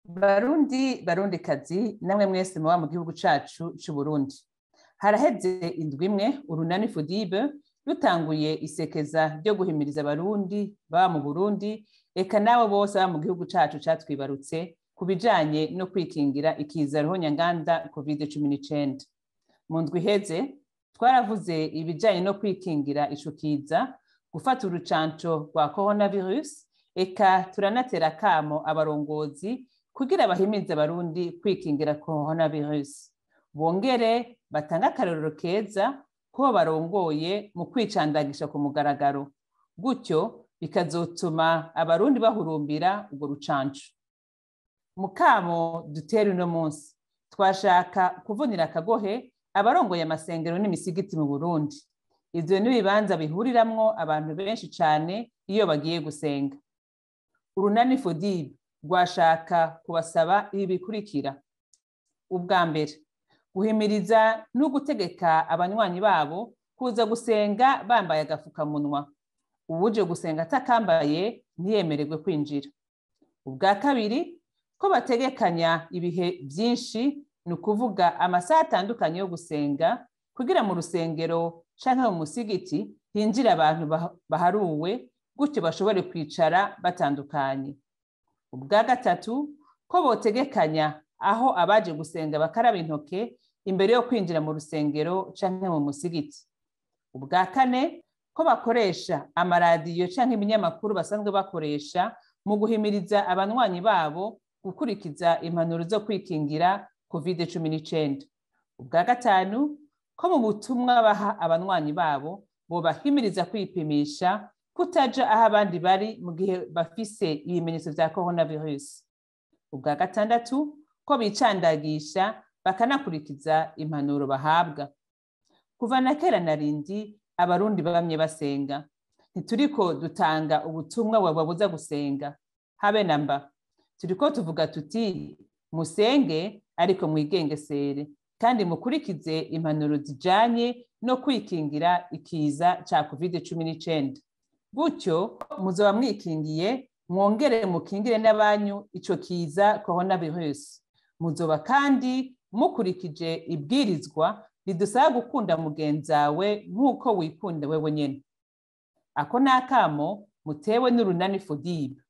Barundi, Barundikazi, namwe mwese muba mu gihugu cacu c'Uburundi, haraheze indwi imwe urunani Fudibe rutanguye isekeza ryo guhimiriza Abarundi baba mu Burundi, eka n'abo bose baba mu gihugu cacu catwibarutse, ku bijanye no kwikingira ikiza ruhonyanganda COVID-19. Mu ndwi iheze twaravuze ibijanye no kwikingira ico kiza, gufata urucanco rwa coronavirus, eka turanatera akamo abarongozi kugira bahimirize Abarundi kwikingira coronavirus, bongere batange akarorero keza kubo barongoye mu kwicandagisha ku mugaragaro, gutyo bikazotuma Abarundi bahurumbira urwo rucanco. Mu kamo dutera uno munsi, twashaka kuvunira akagohe abarongoye amasengero n'imisigiti mu Burundi. Ivyo n'ibibanza bihuriramwo abantu benshi cane iyo bagiye gusenga. Urunani Fodibe rwashaka kubasaba ibi bikurikira: ubwa mbere, guhimiriza no gutegeka abanywanyi babo kuza gusenga bambaye agafukamunwa. Uwuje gusenga atakambaye ntiyemererwe kwinjira. Ubwa kabiri, ko bategekanya ibihe vyinshi, ni ukuvuga amasaha atandukanye yo gusenga, kugira mu rusengero canke mu musigiti hinjire abantu baharuwe, gutyo bashobore kwicara batandukanye. Ubwa gatatu, ko botegekanya aho abaje gusenga bakaraba intoke imbere yo kwinjira mu rusengero canke mu musigiti. Ubwa kane, ko bakoresha amaradiyo canke ibinyamakuru basanzwe bakoresha mu guhimiriza abanywanyi babo gukurikiza impanuro zo kwikingira COVID-19. Ubwa gatanu, ko mu butumwa baha abanywanyi babo bobahimiriza kwipimisha, kutaja aho abandi bari mu gihe bafise ibimenyetso vya coronavirus. Ubwa gatandatu, ko bicandagisha bakanakurikiza impanuro bahabwa. Kuva na kera na rindi Abarundi bamye basenga. Ntituriko dutanga ubutumwa bubabuza gusenga, habe namba. Turiko tuvuga tuti: musenge ariko mwigengesere, kandi mukurikize impanuro zijanye no kwikingira ikiza ca COVID-19. Gutyo muzoba mwikingiye, mwongere mukingire n'abanyu ico kiza coronavirus. Muzoba kandi mukurikije ibwirizwa ridusaba gukunda mugenzawe nk'uko wikunda wewe nyene. Ako ni akamo mutewe n'urunani Fodibe.